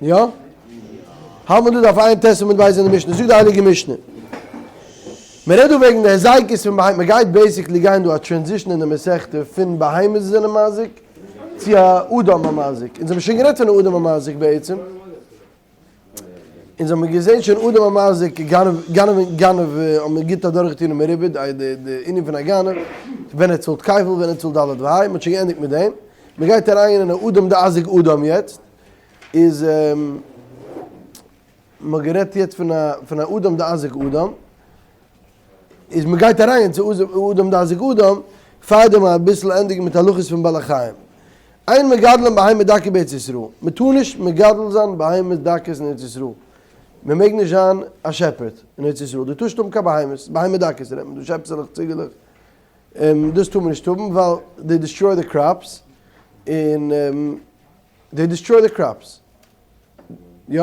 יא? האלט מען דא דף עיין ט' עמוד ב' אין די משנה, זאגט די הייליגע משנה. מען רעדט דא וועגן די היזקות פון בהמות, מען גייט basically גיין דא א transition אין די מסכתא פון בהמות וואס זענען מזיק צו א אדם המזיק, אונז האבן שוין גערעדט פון א אדם המזיק בעצם, אונז האבן געזען שוין אדם המזיק, גנב, גנב, גנב האט מען גוט אדורכגעטון אין מרובה, די די ענין פון א גנב, ווען ער צאלט כפל, ווען ער צאלט ד' וה', מען האט שוין געענדיגט מיט דעם, מען גייט אריין אין א אדם דאזיק אדם יעצט, איז מען האט גערעדט יעצט פון א פון א אדם דאזיק אדם, איז מען גייט אריין צו אדם דאזיק אדם, פארדעם אביסל ענדיגן מיט הלכות פון בעלי חיים. אין מגדלין בהמה דקה בארץ ישראל, מען טאר נישט מגדל זיין בהמות דקות אין ארץ ישראל, מען מעג נישט זיין א shepherd אין ארץ ישראל, דו טארסט האבן קיין בהמות, בהמה דקות רעדט מען דא, שעפסעלעך, ציגעלעך, דאס טאר מען נישט האבן ווייל they destroy the crops, און they destroy the crops, יא?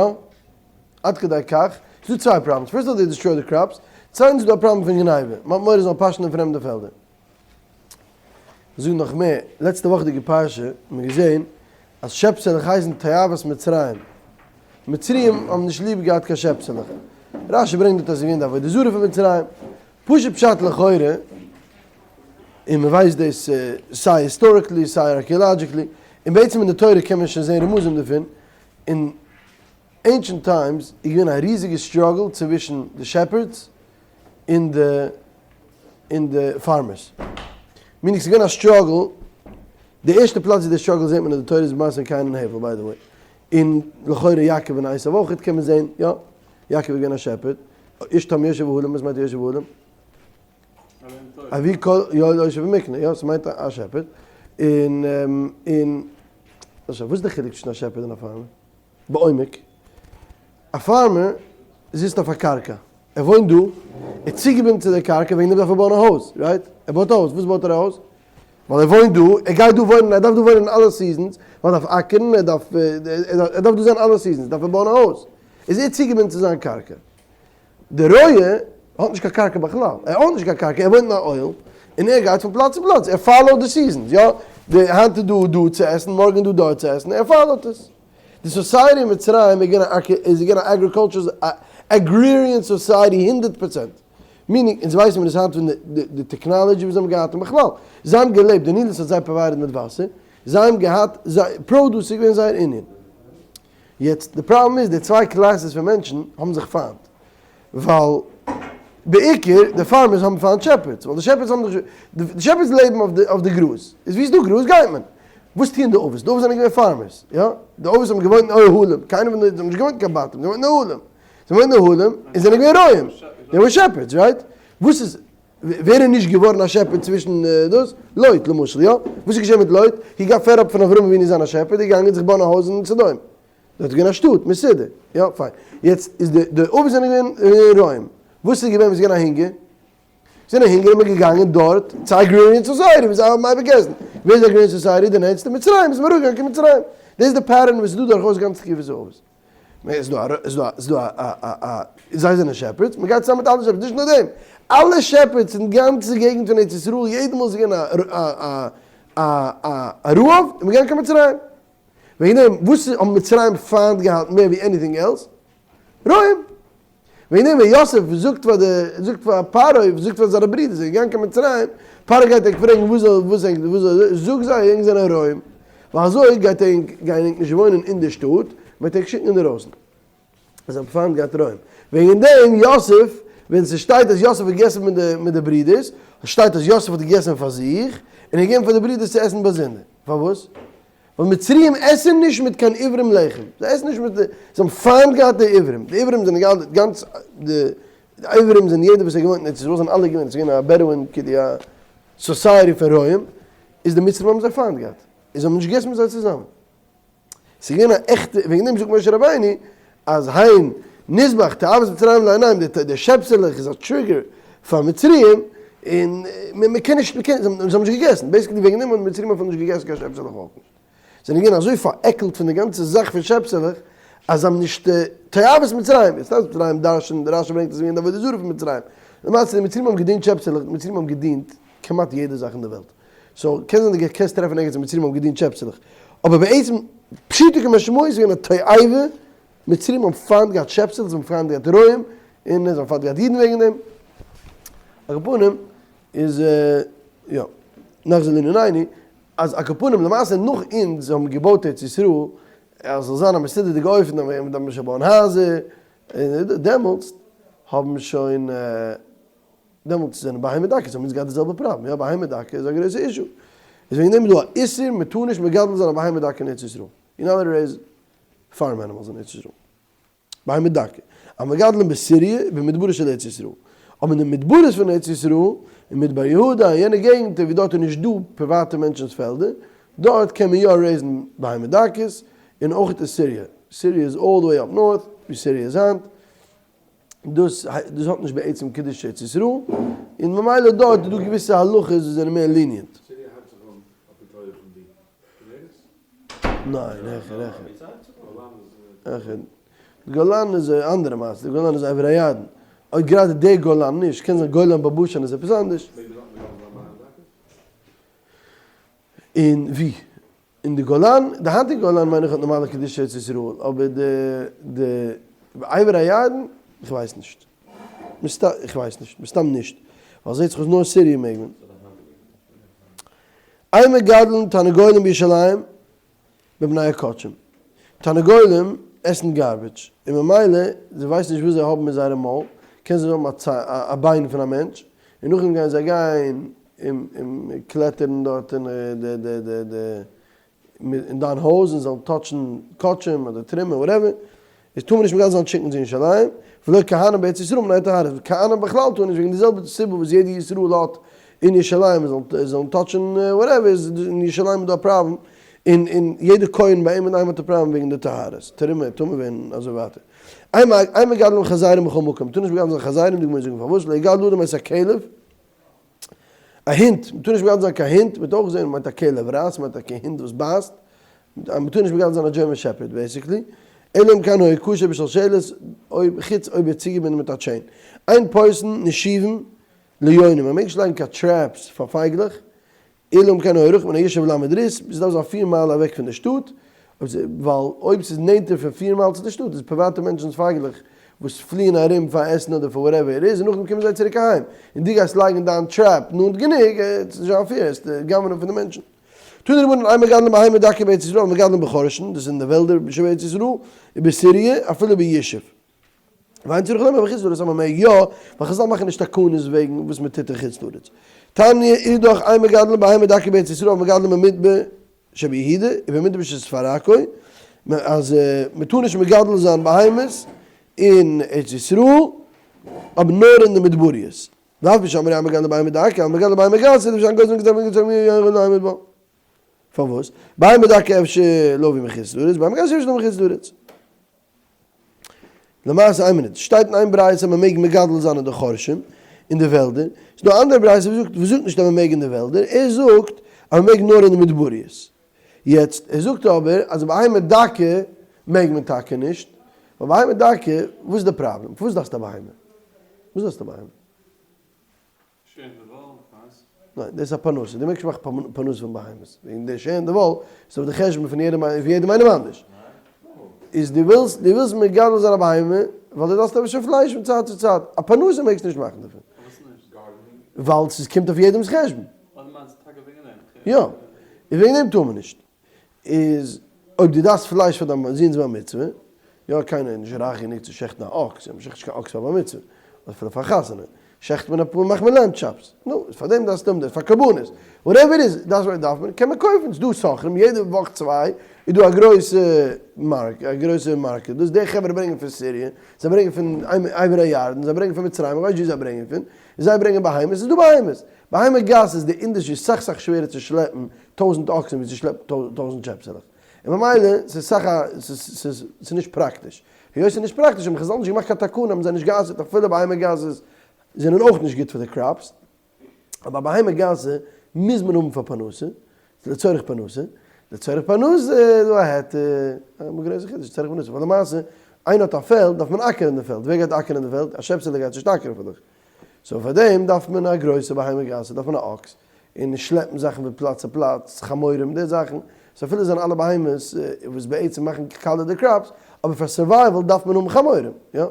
עד כדי כך, ס'איז דא צוויי problems, first of all they destroy the crops, צווייטנס איז דא א פראבלעם פון גניבה, מען האט מורא זיי זאלן פאשען אין פרעמדע פעלדער. זאג נאך מער, לעצטע וואכעדיגע פרשה האט מען געזען אז שעפסעלעך הייסן תועבת מצרים, מצריים האבן נישט ליב געהאט קיין שעפסעלעך, רשי ברענגט דארט אז ס'איז געווען די עבודה זרה פון מצרים, פשוט פשט לכאורה, און מען ווייסט דאס סיי historically סיי archaeologically, און בעצם אין די תורה קען מען שוין זען רמזים דערפון, אין ancient times איז געווען א ריזיגע struggle צווישן די shepherds און די און די farmers. meaning ס'איז געווען א struggle, די ערשטע פלאץ ווי די struggle זעט מען אין די תורה איז במעשה קין און הבל by the way, און לכאורה יעקב און עשיו אויכעט קען מען זען, יא, יעקב איז געווען א shepherd, איש תם יושב אהלים, וואס מיינט יושב אהלים? אבי כל יואל יושב במקנה, יא, ס'מיינט א shepherd, און און, וואס איז די חילוק צווישן א shepherd און א farmer? בעומק, א farmer זיצט אויף א קרקע, ער וואוינט דא, ער איז צוגעבינדן צו די קרקע, וועגן דעם דארף ער בויען א הויז, right? ער בויט א הויז, וואס בויט ער א הויז? ווייל ער וואוינט דא, ער גייט דא וואוינען, ער דארף דא וואוינען אלע seasons, ווייל ער דארף אקערן, ער דארף, ער דארף דא זיין אלע seasons, דארף ער בויען א הויז, איז ער צוגעבינדן צו זיין קרקע. דער רועה האט נישט קיין קרקע בכלל, ער האט נישט קיין קרקע, ער וואוינט אין א אוהל, און ער גייט פון פלאץ צו פלאץ, ער follow ט די seasons, יא, די היינט איז דא דא צו עסן, מארגן איז דא דארט צו עסן, ער follow ט עס. די society אין מצרים איז געווען א איז געווען א agriculture agrarian society 100%. meaning, אונז ווייסן מיר דאס היינט פון די די technology וואס זיי האבן געהאט, און בכלל, זיי האבן געלעבט, די נילוס האט זיי provided מיט וואסער, זיי האבן געהאט, זיי, produce איז געווען זייער ענין. יעצט די פראבלעם איז די צוויי classes פון מענטשן האבן זיך פיינט, ווייל בעיקר די farmers האבן פיינט shepherds, ווייל די shepherds האבן דאך, די shepherds לעבן אויף די גראז, איז ווי איז דא גראז גייט מען. וואס טוען די אבות? די אבות זענען געווען farmers, יא? די אבות האבן געוואוינט אין אוהלים, קיינער פון די, זיי האבן נישט געוואוינט אין קיין בתים, זיי האבן געוואוינט אין אוהלים. זיי האבן געוואוינט אין אוהלים און זענען געווען רועים, they were shepherds, right? וואס איז, ווער איז נישט געווארן א shepherd צווישן דאס? לוט למשל, יא? וואס איז געשען מיט לוט? he got fed up פון אברהם אבינו זיין א shepherd, איז געגאנגען זיך בויען א הויז אין סדום. דארט איז געווען א שטאט, מסודר. יא, פיין. יעצט איז די די אבות זענען געווען רועים. וואס איז געווען ווען ס'איז געווען א הונגער? ס'איז געווען א הונגער איז מען געגאנגען דארט צו agrarian society וואו זיי האבן אייביג געגעסן. ווער איז agrarian society? די נענטסטע מצרים איז מען אראפגעגאנגען קיין מצרים. דאס איז די pattern וואס איז דא דורכאויס גאנץ תקופת האבות. איז דא א איז דא א איז דא א א א זיי זענען shepherds, מען גייט צוזאמען מיט אלע shepherds, נישט נאר דעם, אלע shepherds אין די גאנצע געגנט פון ארץ ישראל, יעדע מאל ס'איז געווען א א א א א רעב, איז מען געגאנגען קיין מצרים. וועגן דעם, וואס האבן מצרים פיינט געהאט מער ווי anything else? רועים. וועגן דעם ווען יוסף זאגט פאר די, זאגט פאר פרעה, זאגט פאר זיינע ברידער, זיי געגאנגען קיין מצרים, פרעה גייט ענק פרעגן וואס זאל, וואס ענק, וואס זאל, זאג זיי ענק זענען רועים, ווייל אזוי גייט ענק, גייען ענק נישט וואוינען אין די שטאט, מען וועט ענק שיקן אינדערויסן. זיי האבן פיינט געהאט רועים. וועגן דעם יוסף, ווען ס'שטייט אז יוסף האט געגעסן מיט די, מיט די ברידערס, שטייט אז יוסף האט געגעסן פאר זיך, און געגעבן פאר די ברידערס צו עסן באזונדער. פארוואס? ווייל מצריים עסן נישט מיט קיין עברים לחם, זיי עסן נישט מיט די, זיי האבן פיינט געהאט די עברים, די עברים זענען געהאט גאנץ, די עברים זענען יעדער וואס האט געוואוינט אין ארץ ישראל זענען אלע געווען, עס איז געווען א בעדואין כאילו א society פון רועים, איז די מצרים האבן זיי פיינט געהאט, און זיי האבן נישט געגעסן מיט זיי צוזאמען. ס'איז געווען א עכטע, וועגן דעם זאגט משה רבינו אז הן נזבח תועבת מצרים לעיניהם, די שעפסעלעך איז א trigger פאר מצריים, און מען קען נישט, מען קען, זיי האבן נישט געגעסן, basically וועגן דעם האבן מצריים אפילו נישט געגעסן קיין שעפסעלעך אויך נישט. זיי זענען געווען אזוי פארעקלט פון די גאנצע זאך פון שעפסעלעך, אז זיי האבן נישט, תועבת מצרים, יעצט תועבת מצרים דרש'נט, רשי ברענגט אז עס איז געווען די עבודה זרה פון מצרים, למעשה די מצריים האבן געדינט שעפסעלעך, די מצריים האבן געדינט כמעט יעדע זאך אין די וועלט. so קען זיין דו קענסט טרעפן ערגעץ אז מצרים האבן געדינט שעפסעלעך, אבער בעצם פשוטו כמשמעו איז געווען א תועבה. מצרים האבן פיינט געהאט שעפסעלעך, זיי האבן פיינט געהאט רועים, און זיי האבן פיינט געהאט אידן וועגן דעם. על כל פנים איז יא, נחזור לענינינו, אז על כל פנים למעשה נאך אונז האבן געבויט ארץ ישראל, אז ס'זאל זיין א מסודר'דיגע אופן, דארף מען שוין בויען הייזער, דעמאלטס האבן שוין. דעמאלטס זענען בהמה דקות האבן אונז געהאט די זעלבע פראבלעם, יא בהמה דקה איז א גרויסע issue, איז וועגן דעם איז דא א איסור מען טאר נישט מגדל זיין א בהמה דקה אין ארץ ישראל, you're not allowed to raise farm animals אין ארץ ישראל, בהמה דקה, המגדלים בסוריה ובמדברות של ארץ ישראל, אבער אין די מדברות פון ארץ ישראל, אין מדבר יהודה און יענע געגנטער ווי דארט איז נישט דא פריוואטע מענטשנ'ס פעלדער, דארט קען מען יא raise ן בהמה דקות, און אויך אין סיריע, סיריע איז all the way up north, ווי סיריע איז היינט, דאס דאס האט נישט בעצם קדושת ארץ ישראל, און ממילא דארט איז דא געוויסע הלכות וואס זענען מער lenient. סיריע הייבט זיך אן אויף די טויער פון די כנרת? ניין, העכער, העכער. העכער. די גולן איז א אנדערע מעשה, די גולן איז עבר הירדן. אויב גראדע די גולן נישט, קען זיין גולן בבשן איז עפעס אנדערש. מעג מען דארט מגדל זיין בהמה דקות? און ווי? אין די גולן, די היינטיגע גולן מיין איך האט נארמאלע קדושת ארץ ישראל, אבער די די עבר הירדן, איך ווייס נישט. מסתם, איך ווייס נישט, מסתם נישט. ווייל זעהט זיך אויס נאר סיריע מעג מען. אין מגדלין תרנגולים בירושלים מפני הקוצים. תרנגולים עסן garbage, און ממילא זיי ווייסן נישט וואס זיי האבן אין זייערע מויל, קען זיי האבן א ביין פון א מענטש, און נאכדעם גייען זיי גיין און קלעטערן דארט אין די די די די אין דיין הויז און זאלן touch ן קדשים אדער תרומה whatever, איז טאר מען נישט מגדל זיין chickens אין ירושלים, ולא כהנים בארץ ישראל מפני הטהרות, כהנים בכלל טאר נישט וועגן די זעלבע סיבה וואס יעדע ישראל האט אין ירושלים זאלן touch ן whatever, איז אין ירושלים איז דא א פראבלעם, און און יעדע כהן ביי אים אינדערהיים האט א פראבלעם וועגן די טהרות, תרומה, טמא ווערן און אזוי ווייטער. אין מגדלים חזירים בכל מקום, מ'טאר נישט מגדל זיין חזירים, די גמרא זאגט פארוואס, לא יגדל אדם את הכלב, א הונט, מ'טאר נישט מגדל זיין קיין הונט, מ'וועט אויך זען, מ'מיינט א כלב רע, ס'מיינט א הונט וואס בייסט, מ'טאר נישט מגדל זיין א German Shepherd basically, אלא אם כן היה קשור בשלשלת, אויב חוץ אויב ער איז צוגעבינדן מיט א chain. אין פורסין נשיבים ליונים, מ'מעג נישט לייגן קיין traps פאר פייגלעך, אלא אם כן היה רחוק מן הישוב ל' ריס, עס דארף זיין פיר מייל אוועק פון די שטאט, ווייל אויב ס'איז נענטער פון פיר מייל צו די שטאט איז פריוואטע מענטשנ'ס פייגלעך וואס פליען ארום פאר עסן אדער פאר whatever it is און נאכדעם קומען זיי צוריק אהיים און דו גייסט לייגן דיין trap נאנט גענוג, עס איז נישט זיין fair, עס איז גנב'נען פון די מענטשן. תנו רבנן אין מגדלין בהמה דקה בארץ ישראל מגדלין בחורשין, דאס איז אין די וועלדער שבארץ ישראל, ובסוריה, אפילו בישוב. ואין צריך לומר בחוץ לארץ אז מען מעג יא, ווייל חזל מאכן נישט תקנות וועגן וואס מען טוט אין חוץ לארץ. תניא אידך אין מגדלין בהמה דקה בארץ ישראל מגדלין במדבר שביהודה ובמדבר שבספר עכו, אז מען טאר נישט מגדל זיין בהמות אין ארץ ישראל, אבער נאר אין די מדבריות. ואף על פי שאמרו אין מגדלין בהמה דקה, אבל מגדלין בהמה גסה, לפי שאין גוזלין גזלין פארוואס? בהמה דקה אפשר להביא מחוץ לארץ, בהמה גסה אפשר להביא מחוץ לארץ. למעשה איין מינוט, שטייט אין איין ברייתא אז מען מעג מגדל זיין אין די חורשים, אין די וועלדער, ס'איז דא א אנדערע ברייתא וואס זאגט וואס זאגט נישט אז מען מעג אין די וועלדער, ער זאגט אז מען מעג נאר אין די מדבריות. יעצט, ער זאגט אבער אז בהמה דקה מעג מען טאקע נישט, ווייל בהמה דקה, וואס איז די פראבלעם? פארוואס דארפסטו א בהמה? וואס דארפסטו א בהמה? שערן די וואל, כ'ווייס. ניין, דאס איז א פרנסה, דו מעגסט נישט מאכן פרנסה פון בהמות, וועגן די שערן די וואל איז אויף די חשבון פון יעדעם איינעם אנדערש. איז דו ווילסט, דו ווילסט מגדל זיין א בהמה, ווייל דו דארפסט אביסל פלייש פון צייט צו צייט, א פרנסה מעגסטו נישט מאכן דערפון. פארוואס נישט? ווייל ס'קומט אויף יעדעמ'ס חשבון. אה, דו מיינסט טאקע וועגן דעם? יא, און וועגן דעם טאר מען נישט. איז אויב דו דארפסט פלייש פאר דיין זון'ס בר מצוה, יא קיינער איז נישט רייך גענוג צו שעכטן א אקס, יא מ'שעכט נישט קיין אקס פאר בר מצוה, אדער אפילו פאר חתונה, שעכט מען אפאר מאכט מען lamb chops, נו, איז פאר דעם דארפסטו האבן דאס, פאר קרבנות, whatever איז, דארף מען, דארף מען, קען מען קויפן, ס'דא סוחרים, יעדע וואך צוויי איז דא א גרויסע מארק, א גרויסע market, דאס די חברה ברענגען פון סיריע, זיי ברענגען פון עבר הירדן, זיי ברענגען פון מצרים, איך ווייס נישט ווי זיי ברענגען פון, זיי ברענגען בהמות, ס'איז דא בהמות, בהמה גסה איז די industry סאך סאך שווערער צו שלעפן טויזענט אקסן ווי צו שלעפן טויזענט שעפסעלעך, און ממילא ס'איז סאך א ס'איז נישט פראקטיש, היות ס'איז נישט פראקטיש האבן חזל נישט געמאכט קיין תקנה האבן זיי נישט גע'אסר'ט אפילו בהמה גסות זענען אויך נישט גוט פאר די crops, אבער א בהמה גסה מוז מען האבן פאר פרנסה, לצורך פרנסה, לצורך פרנסה איז דא א היתר, א גרויסע חידוש לצורך פרנסה, ווייל למעשה איינער האט א פעלד דארף מען אקערן די פעלד, ווער גייט אקערן די פעלד? א שעפסעלע גייט נישט אקערן פאר דיך, so פאר דעם דארף מען א גרויסע בהמה גסה, דארף מען א אקס, און שלעפן זאכן פון פלאץ צו פלאץ, חמורים, די זאכן, סאו אפילו זענען אלע בהמות וואס בעצם מאכן קאלע די crops, אבער פאר survival דארף מען האבן חמורים, יא?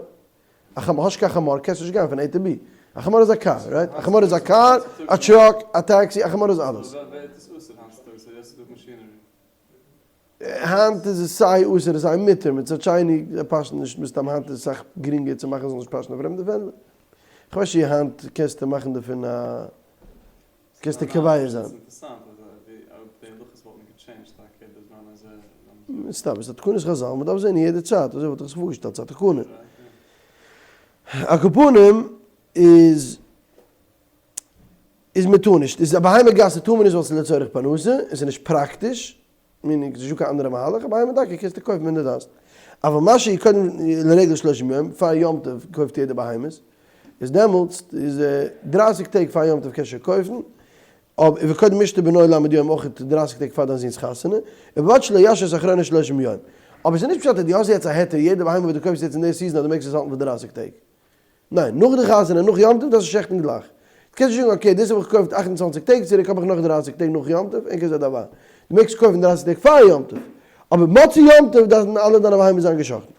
א חמור, האסט קיין חמור קענסט נישט גיין פון A to B, א חמור איז א קאר, right? א חמור איז א קאר, א truck, א טעקסי, א חמור איז אלעס. היינט איז עס סיי אסור און סיי מותר, מצד שני זיי פאשן נישט מסתם היינט איז עס אסאך גרינגער צו מאכן זאל נישט פאשן א פרעמדע פעלדער. כ'ווייס נישט צו היינט קענסטו מאכן דערפון א קענסטו קובע זיין. מסתם איז א תקנת חזל, מ'דארף זען אין יעדע צייט, אזוי וואלט איך זיך פארגעשטעלט, ס'איז א תקנה. על כל פנים איז איז מ'טאר נישט, איז א בהמה גסה טאר מען נישט ווייל ס'איז לצורך פרנסה און ס'איז נישט פראקטיש, meaning ס'נישט דא קיין אנדערע מהלך, א בהמה דקה קענסטו קויפן ווען דו דארפסט. אבל מה שהיא קודם לרגל שלושים יום, פאר יום טוב קויפט יעדער בהמות, איז דעמאלטס איז דרייסיג טעג פאר יום טוב קענסטו שוין קויפן, אבער וקודם משתה בנו ל' יום אויך דרייסיג טעג פאר דיין זון'ס חתונה, ובלבד שלא ישהה את האחרונה שלושים יום. אבער ס'איז נישט פשט אז דו האסט יעצט א היתר יעדע בהמה וואס דו קויפסט יעצט אין די season אז דו מעגסט עס האלטן פאר דרייסיג טעג. ניין, נאך די חתונה, נאך יום טוב דארפסטו שעכטן גלייך. דו קענסט נישט זאגן okay דאס האב איך געקויפט 28 טעג צוריק האב איך נאך 30 טעג נאך יום טוב, אין כזה דבר. דו מעגסט קויפן 30 טעג פאר יום טוב, אבער מוצאי יום טוב דארפן אלע דיינע בהמות זיין געשאכטן.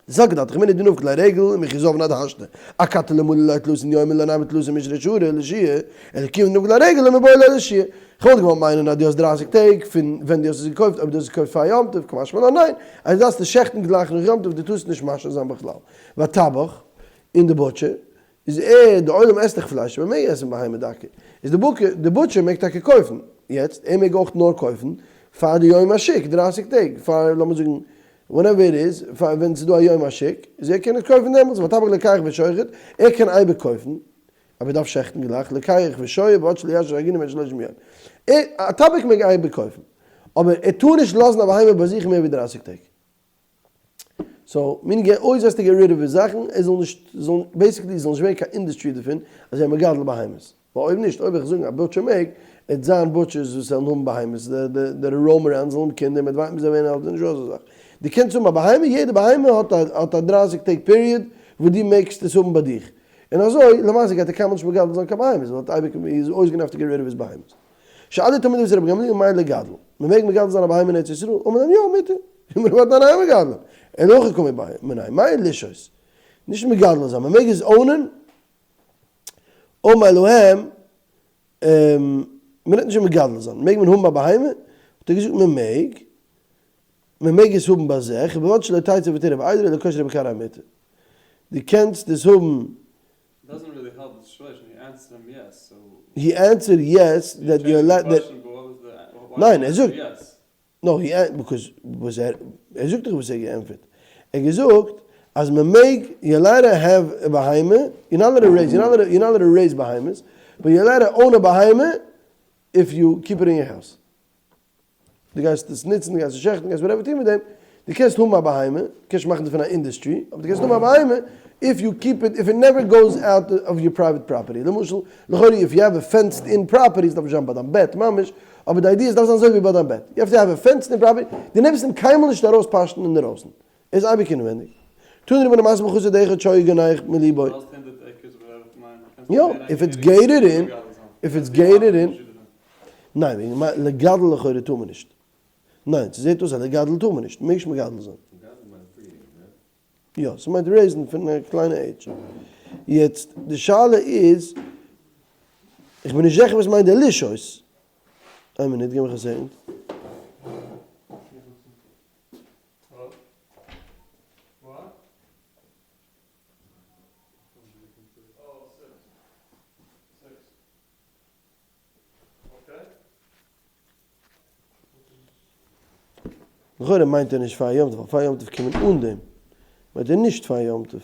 זאג דעתך מיני דנפקא ליה רגל ומכי זבן עד השתא, אכתי לא מלו ליה תלתין יומין לא נימא תלתין משרי שרי לשהייה, אלא כיוון דנפקא ליה רגל לא מיבעיא ליה לשהייה. כ'וואלט געוואלט מיינען אז דו האסט 30 טעג פון ווען דו האסט עס געקויפט, אויב דו האסט עס געקויפט פאר יום טוב, קא משמע לן ניין, אז דו דארפסט עס שעכטן גלייך נאך יום טוב, דו טארסט נישט משהה זיין בכלל. והטבח, און די butcher, איז ער, די עולם עסט דאך פלייש, מען מעג עסן בהמה דקה, איז די בוקער, די butcher מעג טאקע קויפן, יעצט, ער מעג אויך נאר קויפן פאר די יום השוק, דרייסיג טעג, פאר לאמיר זאגן, whenever it is, פאר ווען ס'איז דא א יום השוק, איז ער קען עס קויפן דעמאלטס, והטבח לוקח ושוחט, ער קען אייביג קויפן, אבער ער דארף שעכטן גלייך, לוקח ושוהה, ועד שלא ישהה את האחרונה מהן שלושים יום. ער, א טבח מעג אייביג קויפן, אבער ער טאר נישט לאזן א בהמה ביי זיך מער ווי דרייסיג טעג. so, meaning ער always has to get rid of זאכן, ער זאל נישט, זאל, basically זאל נישט ווערן קיין industry דערפון, אז ער מגדל בהמות. ווייל אויב נישט, אויב איך זאגן א butcher מעג, עט זיין butchers וואס וועלן האבן בהמות, די די roam around זאלן האבן קינדער, מיט ווייט מיט זיי ווערן עלטער, נישט דא אזא זאך. דו קענסט האבן א בהמה, יעדע בהמה האט א האט א דרייסיג טעג period וואס דו מעגסט עס האבן ביי דיך. און אזוי, למעשה גייט ער קיינמאל נישט מגדל זיין קיין בהמות, ווייל ער האט אייביג איז always gonna have to get rid of his בהמות. שאלו תלמידיו של רבי גמליאל מהו לגדל, מען מעג מגדל זיין א בהמה אין ארץ ישראל? אמר להם יא, מותר. אמרו והתנן אין מגדלין, אלא הכי קאמר מיניה, מהו לשהות? נישט מגדל זיין, מען מעג עס own ען, אמר להם, מען רעדט נישט פון מגדל זיין, מעג מען האבן א בהמה? האט ער געזאגט מען מעג, מען מעג עס האבן ביי זיך, ובלבד שלא תצא ותרעה בעדרו אלא קושרה בכרעי המטה. דו קענסט עס האבן Doesn't really help the situation, he answered him yes, so. He answered yes that you're allowed that. ניין, ער זאגט. No, he an because וואס ער, ער זאגט דאך וואס ער האט געענטפערט. ער האט געזאגט אז מען מעג, you're allowed to have a בהמה, you're not allowed to raise, you're not allowed, you're not allowed to raise בהמות, but you're allowed to own a בהמה if you keep it in your house. דו גייסט עס נוצן, דו גייסט עס שעכטן, דו גייסט whatever טון מיט דעם, דו קענסט האבן א בהמה, דו קענסט מאכן דערפון א industry, אבער דו קענסט האבן א בהמה if you keep it, if it never goes out of your private property. למשל, לכאורה if you have a fenced in property, עס דארף נישט זיין ביי דיין בעט ממש, אבער די idea איז דארף זיין אזוי ווי ביי דיין בעט. You have to have a fenced in property, דו נעמסט אים קיינמאל נישט ארויס פאשן אינדערויסן. ער איז אייביג אינעווייניג. תנו רבנן מעשה בחסיד אחד שהיה גונח מליבו. יא, if it's gated in, if it's gated in. ניין, וועגן לגדל לכאורה טאר מען נישט. ניין, ס'זעט אויס אז לגדל טאר מען נישט, מ'מעג נישט מגדל זיין. יא, ס'מיינט raise ן פון א קליינע עידזש. יעצט, די שאלה איז, איך בין נישט זיכער וואס מיינט די לשהות. איין מינוט, גיב מיך א second. לכאורה מיינט ער נישט פאר יום טוב, ווייל פאר יום טוב קומען אן דעם, מיינט ער נישט פאר יום טוב.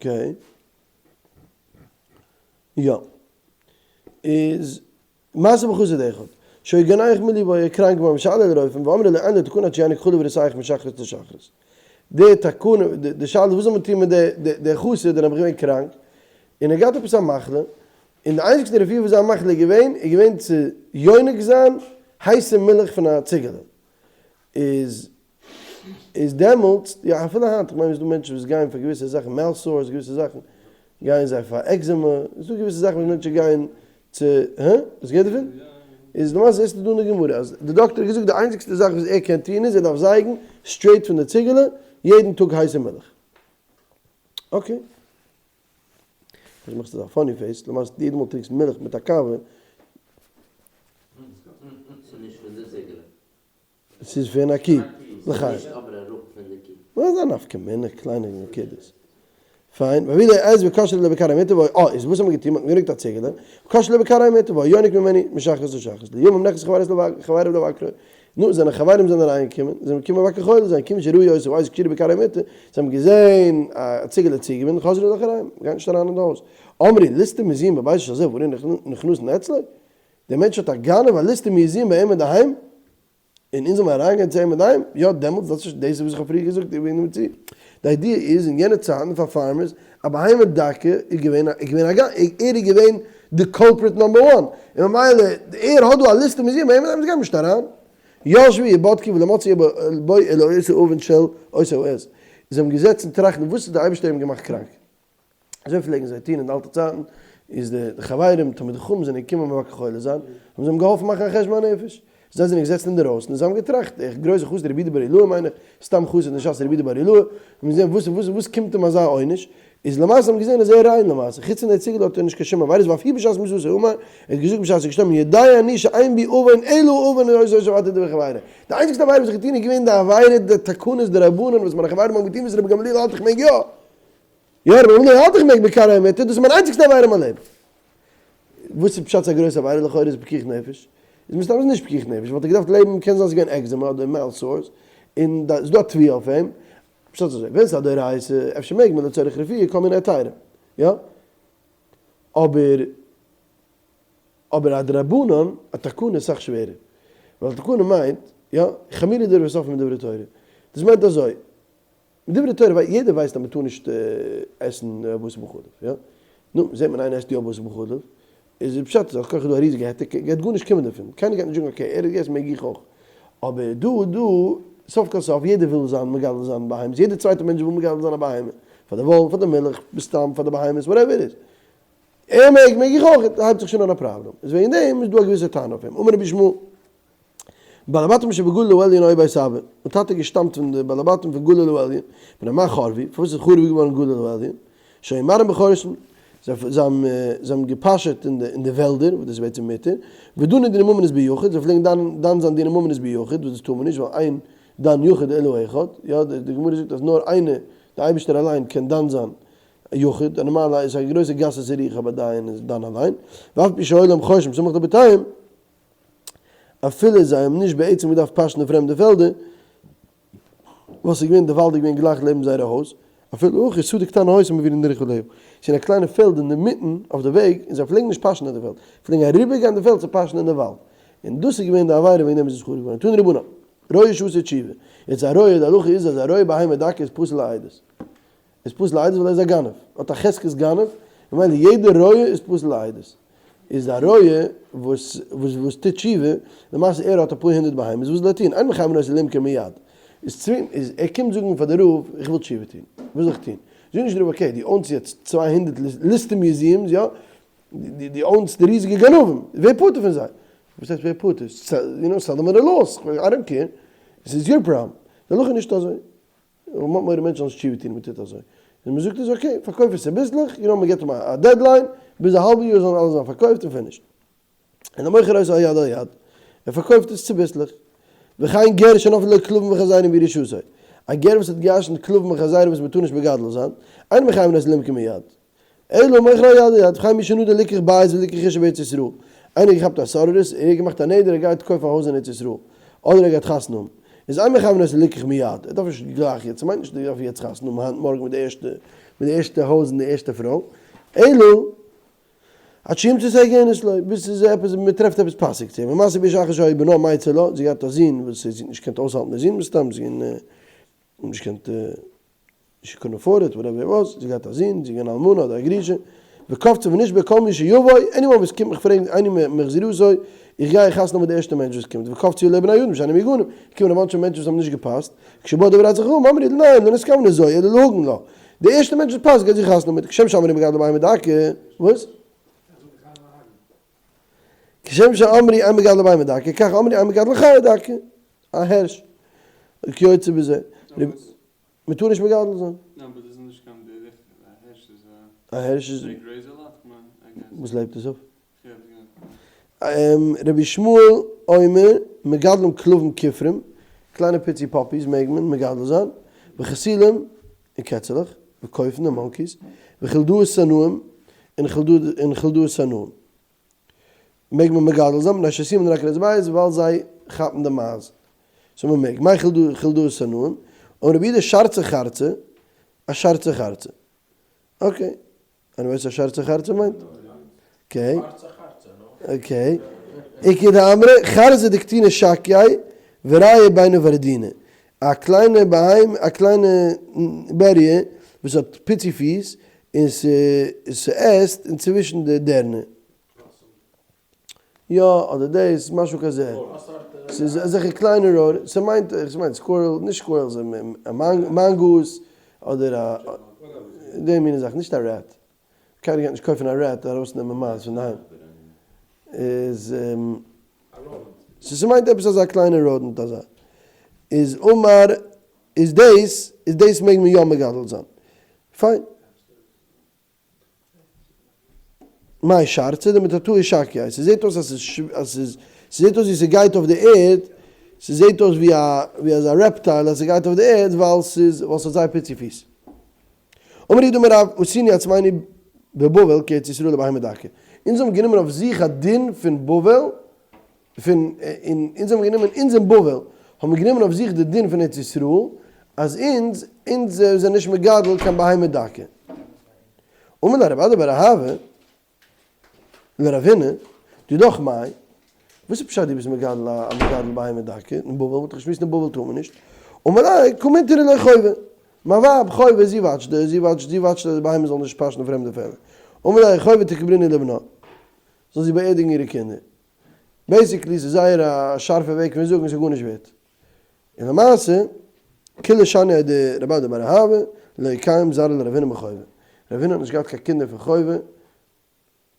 Okay. יא. איז מעשה בחסיד אחד. שהיה גונח מליבו איז קראנק געווארן ושאל אל הרופאים ואמרו לו אין לו תקנה עד שיניק חלב רותח משחרית לשחרית. די תקנה, די שאלה איז וואס זאל מען טון מיט די חסיד דער נעבעך געווען קראנק און ער געהאט עפעס א מחלה און די איינציגסטע רפואה פאר זיין מחלה איז געווען איז געווען צו יונק זיין הייסע מילך פון א ציגעלע איז איז דעמאלטס, יא אפילו היינט, איך מיין ס'איז דא מענטשן וואס גייען פאר געוויסע זאכן, mouth sores, געוויסע זאכן, גייען זיי פאר eczema, ס'איז דא געוויסע זאכן וואס מענטשן גייען צו, הא? האסט געהערט דערפון? איז למעשה זעסטו דא אין די גמרא אז די דאקטער האט געזאגט די איינציגסטע זאך וואס ער קען טון איז ער דארף זייגן straight פון די ציגעלע יעדן טאג הייסע מילך. Okay. וואס מאכסטו אזא funny face? למעשה יעדע מאל טרינקסט מילך מיט א קאווע. ס'איז נישט פון די ציגעלע. ס'איז פון א קי. לחיים. ס'איז נישט אבער אראפ פון די קי. וואס איז א נפקא מינה? קליינע נקודות. פיין, ווידער עז וקשרה לבקר המיטה ואוי אה, איז וואס האט מען געטון? מ'האט גערוקט א ציגעלע, וקשרה לבקר המיטה והיה יונק ממנו משחרית לשחרית, לימים נכנס חבריו לבקרו, נו, זיינע חברים זענען אריינגעקומען, זיי זענען געקומען מבקר חולה זיין, כיוון שראו אותו העז קשורה בכרעי המיטה, זיי האבן געזען א ציגעלע צוגעבינדן, חזרו לאחריהם, מ'גייט נישט אריין אין די הויז. אמרו, ליסטים מזויין בביתו של זה ואנו נכנסין אצלו? דער מענטש האט א גנב א ליסטים מזויין ביי אים אינדערהיים, און אונז זאל מען אריינגיין צו אים אינדערהיים? יא, דעמאלטס, דאס איז דאס וואס איך האב פריער געזאגט וועגן דעם מציאות. די idea איז, אין יענע צייטן פאר farmers, א בהמה דקה איז געווען א, איז געווען א גנב, ער איז געווען די culprit number one, און ממילא, ער האט דא א ליסטים מזויין ביי אים אינדערהיים, אונז גייען נישט אריין. ישבו ובדקו ולא מצאו בו אלא אותו עוון של אותה העז. זיי האבן געזעצן טראכטן וואס האט דער אייבערשטער אים געמאכט קראנק. אזוי פלעגן זיי טון אין די אלטע צייטן, איז די חברים, תלמידי חכמים זענען געקומען מבקר חולה זיין, האבן זיי אים געהאלפן מאכן א חשבון הנפש. זיי זענען געזעצן אינדערויסן און זיי האבן געטראכט, דער גרויסער חסיד רבי יהודה בר אילעאי מיין איך, סתם חסיד נישט אז רבי יהודה בר אילעאי, האבן געזען וואס וואס וואס קומט אים אזא עונש, איז למעשה האבן געזען אז ער איז ריין למעשה, חוץ פון דער ציגל האט ער נישט קיין שום עבירות, ואף הוא בשעת מיתתו אמר, ער האט געזאגט בשעת ער איז געשטארבן, יודע אני שאין בי עוון אלא עוון אותו שעברתי על דברי חברי. די איינציגסטע עבירה וואס איך האב געטון איז געווען די עבירה די תקנות דרבנן וואס מיינע חברים האבן געטון וואס רבי גמליאל האלט איך מעג יא. יא רבי גמליאל האלט איך מעג בכרעי המיטה, דאס איז מיין איינציגסטע עבירה אין מיין לעבן. וואס איז פשט ס'איז א גרויסע עבירה? לכאורה איז פיקוח נפש. איז מסתם איז נישט פיקוח נפש, וואלט ער געדארפט לעבן, קען זיין ס'איז געווען eczema אדער mouth sores, און ס'איז דא א תביעה אויף אים. פשט איז אזוי, ווען ס'איז א דאורייתא, אפשר מעג מען לצורך רפואה כל מיני היתרים. יא? אבער אבער א דרבנן, א תקנה איז סאך שווערער. ווייל תקנה מיינט, יא, חמורו דברי סופרים מדברי תורה. דאס מיינט אזוי, מדברי תורה ווייל יעדער ווייסט אז מען טאר נישט עסן בשר בחלב, יא? נו, זעט מען איינער עסט יא בשר בחלב, איז די פשט אז על כרחך איז דא א ריזיגע היתר, גייט גארנישט קומען דערפון, קיינער גייט נישט זאגן okay ער האט געגעסן מעג איך אויך, אבער דא דא סוף כל סוף יעדער וויל זיין מגדל זיין בהמות, יעדער צווייטער מענטש וויל מגדל זיין א בהמה, פאר די וואל, פאר די מילך, בסתם פאר די בהמות, whatever it is, ער מעג, מעג איך אויך, הייבט זיך שוין אן א פראבלעם, איז וועגן דעם איז דא א געוויסע טענה אויף אים, אמר רבי ישמעאל. בעלי בתים שבגליל העליון היו בית אבא, מיין טאטע געשטאמט פון די בעלי בתים פון גליל העליון, מפני מה חרבו, פארוואס איז חרוב געווארן גליל העליון? שהיו מרעים בחורשן, זיי האבן געפאשעט אין די וועלדער, וואס דאס איז בעצם מותר, ודנו דיני ממונות ביחיד, זיי פלעגן דן זיין דיני ממונות ביחיד, וואס דאס טאר מען נישט, ווייל אין דן יחיד אלא אחד, יא, די גמרא זאגט אז נאר איינער, דער אייבערשטער אליין קען דן זיין יחיד, א נארמאלע איז א גרויסע גסות רוח אבער דיין איז דן אליין, ואף על פי שהיו להם חורשים סמוך לבתיהם, אפילו זיי האבן נישט בעצם געדארפט פאשן די פרעמדע פעלדער, וואס איז געווען די וואלד איז געווען גלייך לעבן זייערע הויז, אפילו הכי שדה קטנה היתה מעבירין דרך עליה, ס'איז געווען א קליינע פעלד אינדערמיטן אויף די וועג, און זיי פלעגן נישט פאשן אין די פעלד, פלעגן אריבערגיין די פעלד צו פאשן אין די וואלד, און דאס איז געווען די עבירה וועגן דעם איז עס חרוב געווארן. תנו רבנן, רועה שעשה תשובה, יעצט א רועה, די הלכה איז אז א רועה בהמה דקה איז פסול לעדות, איז פסול לעדות ווייל ער איז א גנב, האט א חזקת גנב, ממילא יעדער רועה איז פסול לעדות. איז א רועה וואס וואס טוט תשובה, למעשה ער האט אפאר הונדערט בהמות, וואס זאל ער טון? אין מחייבין אותו למכור מיד. איז צווינג איז ער קומט זאגן פאר די רב איך וויל תשובה טון, וואס זאל איך טון? זאג נישט די רב okay דו own סט יעצט 200 ליסטים מוזיעמס יא? דו own סט די ריזיגע גנבים, ווער פטור פון זיי? וואס הייסט ווער פטור? יו נאו sell them at a loss, I don't care, עס איז your problem. די הלכה איז נישט אזוי. און מ'האט מורא מענטשן זאלן נישט תשובה טון און מ'טוט אזוי. און מ'זאגט איז okay, פארקויף עס צוביסלעך, יו נאו מ'געט אים א deadline, ביז א האלבע יאר זאלן אלע זיין פארקויפט און finished. און המוכר אותו יד על יד, ער פארקויפט עס צוביסלעך. וכן גר שנפלו לו כלבים וחזירים בירושתו, א גר וואס האט געירשנט כלבים וחזירים וואס מ'טאר נישט מגדל זיין, אין מחייבין אותו למכור מיד. אלא מוכרו יד על יד, וכן מי שנדר ליקח בית וליקח אשה בארץ ישראל, איינער האט געכאפט א סוררות, ער האט געמאכט א נדר ער גייט קויפן א הויז אין ארץ ישראל, אדער ער גייט חתונה האבן, איז אין מחייבין אותו ליקח מיד, ער דארף נישט גלייך יעצט, ס'מיינט נישט ער דארף יעצט חתונה האבן היינט מארגן מיט די ערשטע, מיט די ערשטע הויז און די ערשטע פרוי, אלא עד שימצא הוגנת לו, ביז ס'איז עפעס, מ'טרעפט עפעס פאסיג צו אים, ומעשה באשה אחת שהיה בנה מיצר לה, זי האט געהאט א זון וואס זי האט נישט געקענט אויסהאלטן די זון מסתם, זי האט נישט געקענט. she couldn't afford it, whatever it was, זי געהאט א זון, זי געווען אלמנה אדער א גרושה, וקפצה ונשבעה כל מי שיבוא, anyone וואס קומט מיך פרעגן איני מחזירתו, איך גיי חתונה מיט די ערשטע מענטש וואס קומט, וקפצו עליה בני אדם שאינם מהוגנים, קומען א bunch מענטשן וואס האבן נישט געפאסט, כשבא דבר אצל חכמים אמרו ניין, לא נתכוונה זו, אלא להגן לה, די ערשטע מענטש וואס פאסט גייט זי חתונה מיט, כשם שאמרו מגדלי בהמה דקה, וואס? כשם שאמרו אין מגדלין בהמה דקה, כך אמרו אין מגדלין חיה דקה. א הערש. כיוצא בזה. מען טאר נישט מגדל זיין. א הערש איז. וואס לעבט עס אויף? רבי ישמעאל אומר, מגדלים כלבים כופרים, קליינע פיצי puppies מעג מען מגדל זיין, וחתולים און קעצעלעך, וקופים און monkeys, וחולדאות סנאים און חולדאות סנאים מעג מען מגדל זיין, מפני ששמים לנקר את הבית ווייל זיי כאפן די מייז, so מען מעג, מאי חולדאות סנאים, אמר רבי יהודה שרצי חרצי, א שרצי חרצי, okay. איינער ווייסט וואס א שרצי חרצי מיינט? Okay. Okay. איכא דאמרי חרזא דקטינא שקייה ורעיא ביני ורדינא. א קליינע בהמה, א קליינע בעריע וואס האט פיצי פיס און ס'עסט אינצווישן די דערנער. יא, אדער דאס, משהו כזה. ס'איז אזעלכע קליינע rodent, ס'מיינט, ס'מיינט squirrel, נישט squirrels, mongoose, אדער א, די מינע זאכן, נישט א rat. קיינער גייט נישט קויפן א rat ארויסנעמען מייז פון דערהיים. איז, ס'מיינט עפעס אזא קליינע rodent אזא. איז אמר, איז דאס, איז דאס מעג מען יא מגדל זיין. פיין. מאי שרצי דמתתאי שקי, ס'זעט אויס אז ס'איז, ס'זעט אויס ווי ס'גייט אויף די ערד, ס'זעט אויס ווי א, ווי אזא reptile אז ס'גייט אויף די ערד ווייל ס'איז, ווייל ס'האט זייער פיצי פיס. אמר רב יהודה אמר רב, עשינו עצמינו בבבל כארץ ישראל לבהמה דקה. אונז האבן גענומען אויף זיך א דין פון בבל, פון, און אונז האבן גענומען, אונז אין בבל האבן מיר גענומען אויף זיך די דין פון ארץ ישראל, אז אונז, אונז זענען נישט מגדל קיין בהמה דקה. אמר ליה רב אדא בר אהבה לרב הונא, דידך מאי, וואס איז פשט דו ביסט מגדל א מגדל בהמה דקה, אין בבל, מ'האט דאך געשמועסט אין בבל טאר מען נישט, אמר ליה, קא מטריא לי חובה, מיין ווייב חובה זי וואטשט די, זי וואטשט, זי וואטשט אז די בהמה זאל נישט פאשן פרעמדע פעלדער, אמר ליה חובה תקברינהו לבנה, זאל זי באערדיגן אירע קינדער. Basically ס'איז זייער א שארפע וועג פון זאגן ס'איז גארנישט ווערט. און למעשה, כולה שניה דרב אדא בר אהבה, לא קיים זרעא לרב הונא מחובה. רב הונא האט נישט געהאט קיין קינדער פון חובה,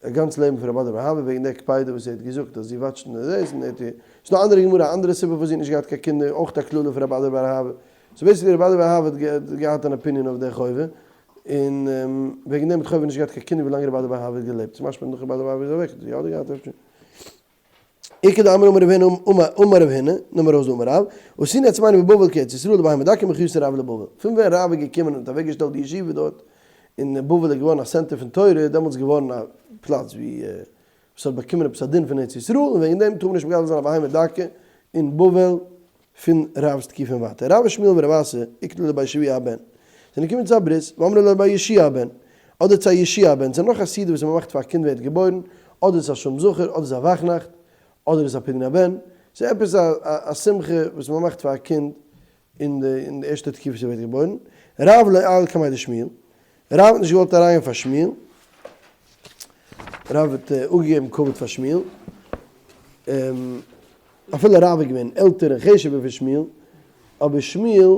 א גאנץ לעבן פון רב אדא בר אהבה וועגן די קפידה וואס ער האט געזאגט אז זי וואטשט און דאס און ער האט איר, ס'איז דא א אנדערע גמרא א אנדערע סיבה פארוואס זי האט נישט געהאט קיין קינדער, אויך א קללה פון רב אדא בר אהבה. So basically רב אדא בר אהבה האט געהאט אן opinion אויף די חובה, און וועגן דעם האט חובה נישט געהאט קיין קינדער ווילאנג רב אדא בר אהבה האט געלעבט, ס'איז משמע נאך רב אדא בר אהבה איז אוועק האט זי יא געהאט אפשר. איכא דאמרי אמר רב הונא אמר רב הונא, נאמר ארויס דא אמר רב, עשינו עצמינו בבבל כארץ ישראל לבהמה דקה מכניסת רב לבבל. פון ווען רב איז געקומען און האט אוועקגעשטעלט די ישיבה דארט, און בבל איז געווארן א center פון תורה, איז דעמאלטס געווארן א פלאץ ווי וואס האט באקומען עפעס א דין פון ארץ ישראל, און וועגן דעם טאר מען נישט מגדל זיין א בהמה דקה אין בבל פון רב'ס תקופה און ווייטער. רב ושמואל ורב אסי איקלעו לבי שבוע הבן, זענען געקומען צו א ברית, ואמרי לה לבי ישוע הבן, אדער צו א ישוע הבן, ס'איז נאך א סעודה וואס מ'מאכט פאר א קינד ווערט געבוירן, אדער ס'איז א שלום זכר, אדער ס'איז א וואכנאכט, אדער איז א פדיון הבן, ס'איז עפעס א שמחה וואס מ'מאכט פאר א קינד אין די ערשטע תקופה וואס ער ווערט געבוירן, רב לא עייל קמיה דשמואל, רב האט נישט געוואלט אריינגיין פאר שמואל, רב האט אפגעגעבן כבוד פאר שמואל, אפילו רב איז געווען עלטער און חשוב'ער פון שמואל, אבער שמואל,